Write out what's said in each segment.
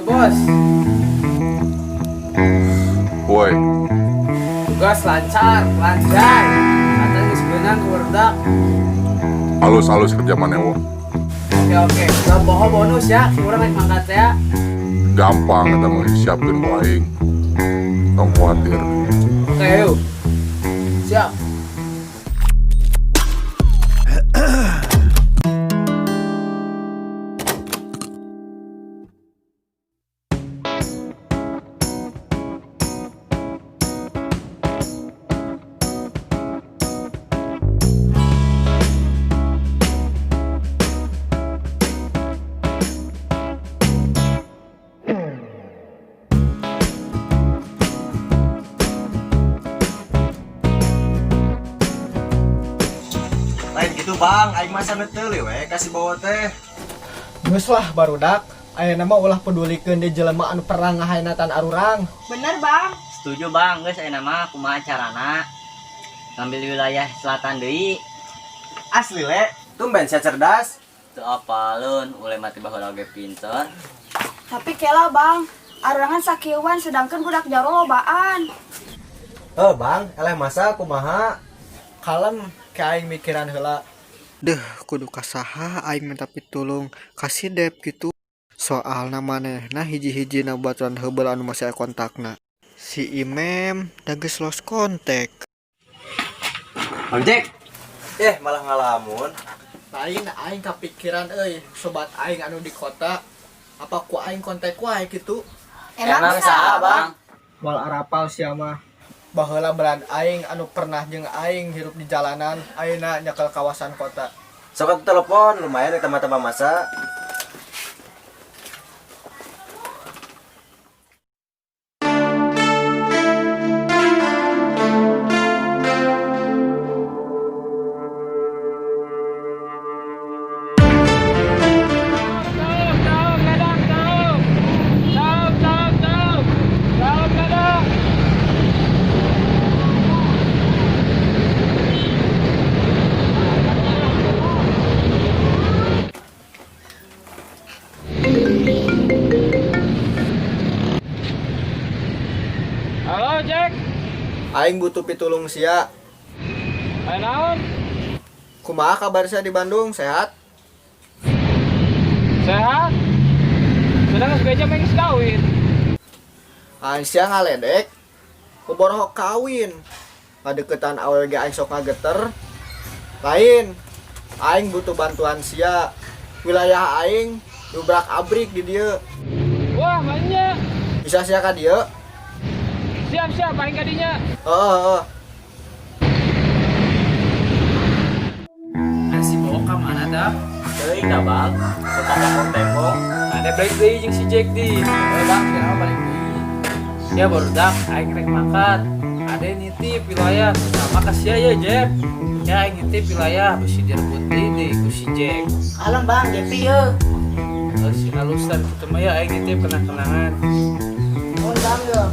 Oh, bos, Woi, tugas lancar, lancar. Kata geus beunang ku barudak. Halus-halus kerja maneh wo. Oke oke, ulah poho bonus ya, si urang naik mangkat ya. Gampang eta mah disiapkeun ku aing. Tong khawatir. Oke, yuk. Siap. Lain gitu, Bang, aing mah sana teu we kasih bawa teh. Geus lah, barudak. Ayeuna mah ulah pedulikeun deui jelema anu pernah ngahainatan arurang. Bener, Bang. Setuju, Bang, geus ayeuna mah kumaha carana ngambil wilayah selatan deui. Asli le, tumben saya cerdas. Teu apaleun, ule mati baheula oge pinter. Tapi kela, Bang. Arurangan sakieuan sedangkan budak jaro lobaan. Oh bang, eleh masa kumaha? Kalem, ke aing mikiran heula. Deh, kudu kasaha aing minta pitulung kasih Dep gitu. Soalna manehna hiji-hijina baturan heubeul anu masih aya kontakna. Si Imem da geus lost kontak. Bang Jack. Eh, malah ngalamun. Lain, aing kapikiran euy, sobat aing anu di kota apa ku aing kontak wae gitu. Emang saha, Bang? Moal arapal sia mah. Baheula beran aing anu pernah jeung aing hirup di jalanan, ayeuna nyekel kawasan kota. Sok atuh telepon, lumayan tambah-tambah masa. Halo, Jack. Aing butuh pitulung sia. Ayo naon? Kumaha kabar sia di Bandung? Sehat? Sehat? Sedang geus beja mah geus kawin. Aing sia ngaledek. Boborohok kawin. Ngadeukeutan awewe ge aing sok ngageter. Lain. Aing butuh bantuan sia. Wilayah aing dubrak-abrik di dieu. Wah, mainnya. Bisa sia ka dieu? Siap, siap, aing ka dinya. Heeh, heeh. Ada si Bowo ka mana dah? Teuing da, Bang. Suka tembok-tembok. Ada balik deui jeung si Jack di. Oh, Bang, kenapa balik deui? Ya barudak aing rek makan. Ada yang nitip wilayah sama ka sia ya, Jack. Ya aing nitip wilayah bisi direbut deui deui ku si Jack. Kalem, Bang, Jepi ye. Oh, si alusan kitu mah ya aing nitip kenang-kenangan. Oh, Bang ye.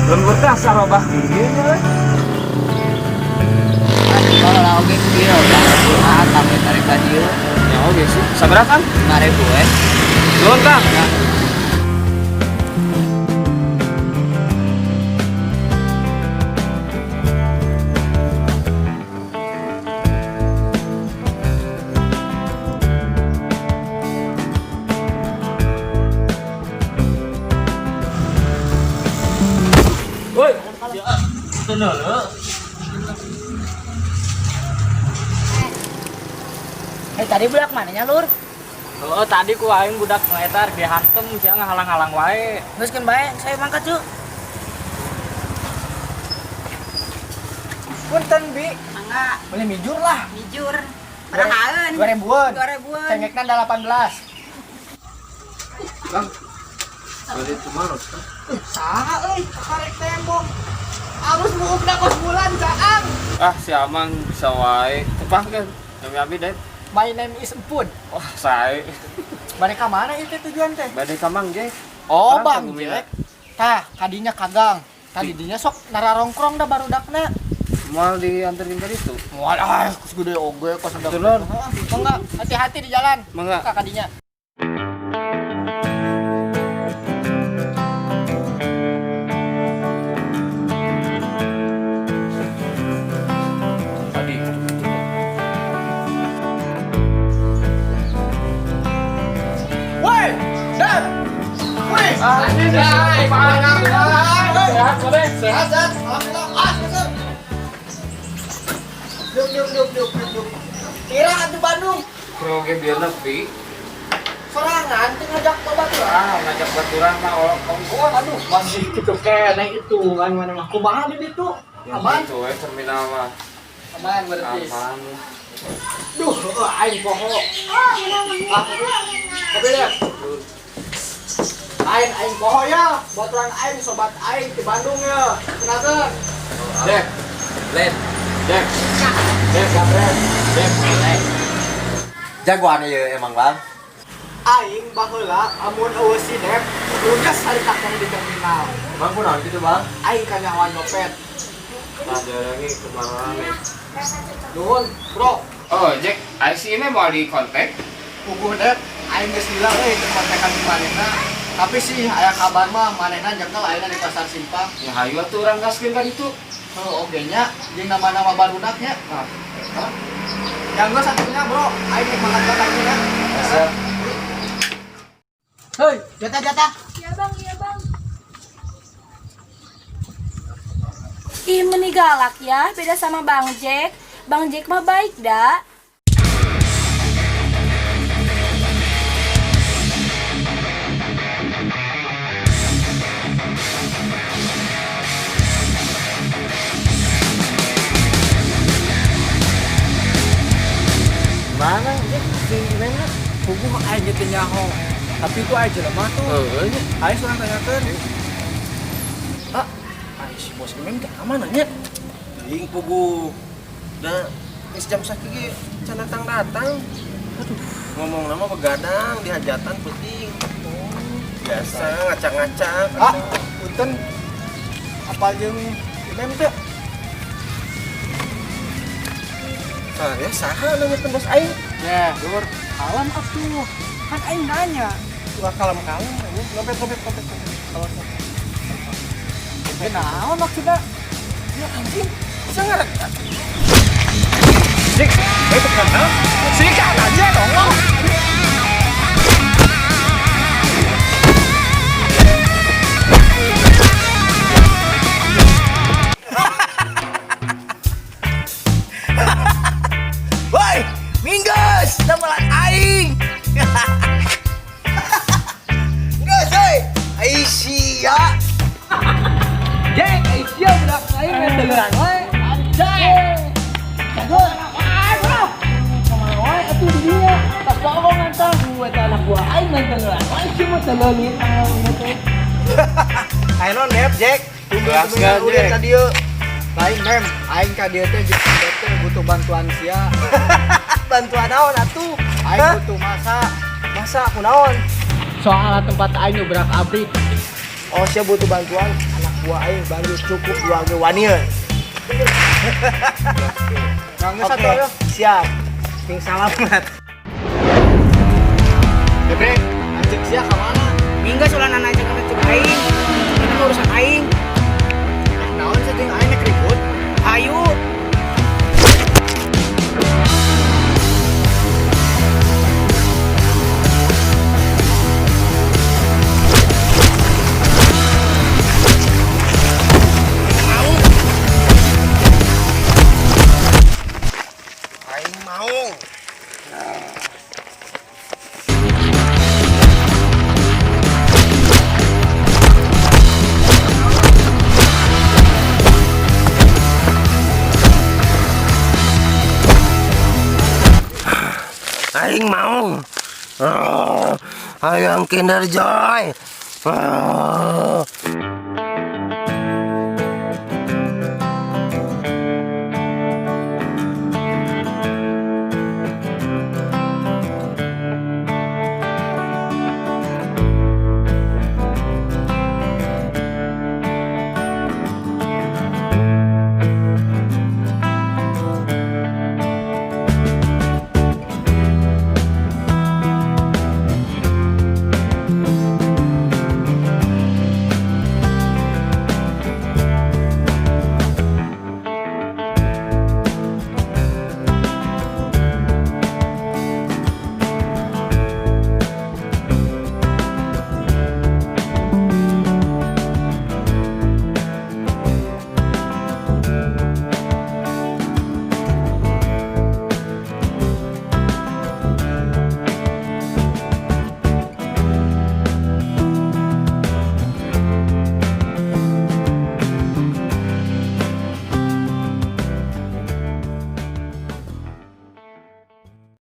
Lembur teh asa robah kieu nya we. Baheula oge kieu, Bang. Kumaha tamu tarik ka dieu? Ya oge sih. Sabaraha, Kang? 5.000 we. Nuhun, Kang. Woi, Eh, tadi budak mananya, Lur? Oh, tadi ku aing budak ngeletar dihantem sia ngahalang-halang wae. Geus keun bae, saya mangkat yuk. Punten, Bi. Mangga, Beli mijur lah. mijur. Barahaeun. 2000-an. 2000-an. Cengekna 18. Bang. Bade tumaros kan. Saha euy karek tembok. Alus buukna kos bulan caang. Ah, si Amang bisa wae. Tepah kan? Nami abi deh. My name is Empun. Wah, sae. Bade ka mana ieu teh tujuan teh? Bade ka Mang Jack. Oh, Terang Bang ka Gumina. Jack. Tah, kadinya kagang. Tadi dinya sok nararongkrong da barudakna. Moal dianterin ka ditu. Moal ah, kos gede oge kos udah. Turun. Mangga, hati-hati di jalan. Mangga. Ka kadinya. Tadi. Woi, Dan. Woi. Sehat, sehat, sehat. Alhamdulillah. Ah, sehat. Duk, duk, duk, duk, duk, duk. Kira atuh Bandung. Proge biar nepi. Sorangan teu ngajak babaturan. Ah, ngajak baturan mah ongkoh. Aduh, masih gitu keneh itu kan mana mah. Kumaha di ditu? Aman? Itu we terminal mah. Aman berarti. Aman. Duh, aing poho. Ah, kopi deh. Lain aing poho ya, baturan aing sobat aing di Bandung ya. Kenalkan. Jack. Len. Jack. Jack, Gabriel. Jack, Len. Jagoan ieu emang, Bang. Aing baheula amun eueuh si Dep, ludes harita keneh di terminal. Emang kunaon kitu, Bang? Aing kanyawan nyopet. Ada lagi kemana nih? Nuhun, bro. Oh, Jack, IC ini mau di kontak? Puguh Dep, aing geus lila euy teu kontekan di manehna. Tapi sih aya kabar mah manehna nyekel ayeuna di pasar simpang. Ya hayu atuh urang gaskeun ka ditu. Heuh, oge nya jeung nama-nama barudak nya. Nah, Hah? Yang geus satunya, bro. Aing rek makan batang nya. siap. Hei, jatah jatah. Iya bang, iya bang. Ih, meni galak ya, beda sama Bang Jack. Bang Jack mah baik dah. Mana Jack si Neng? Puguh aing ge teu nyaho. Tapi itu aing jelema tuh. Heeh nya. Aing surang tanyakeun. Ah, aing si bos Imem teh ka mana nya? Teuing puguh. Da geus jam sakieu ge can datang-datang. Aduh, ngomong nama begadang di hajatan penting. Biasa ngacak-ngacak. Ah, punten. Apa jeung Imem teh? Saya saha nanyakeun bos aing? Ya, Dur. Alam atuh. Kan aing nanya. Ulah kalem-kalem anjing. Lopet lopet lopet. Kalau Eh, naon maksudna? ya anjing, bisa ngarek. Jack, itu kenal. Sikat aja dong. Woi, minggus, temelan aing. Geus euy. Aisyah. Jack, Aisyah budak aing main tegeran we. Anjay. Jago. Kumaha wae atuh di dinya. Tas bohongan tah gue teh anak gua aing main tegeran. Wae cuma teleulit teh. Ayo non Dep, Jack. Jelas Tunggu kan, udah Jack? ka dieu. Lain mem, aing ka dieu teh jeung Dep teh butuh bantuan sia. Bantuan naon atuh? Aing Hah? butuh masa. Masa aku naon? Soal tempat aing nyubrak abrik. Oh, sia butuh bantuan anak buah aing baru cukup dua ge wanian. Nangis Oke, atuh ayo. siap. Sing salamat. Debre, anjing sia ka mana? Minggu ulah nanya ka cek aing. Ini mah urusan aing. Naon sih jeung aing nek ribut? Ayo. Aing mau. Aing mau. Ah, Hayang Kinder Joy. Ah.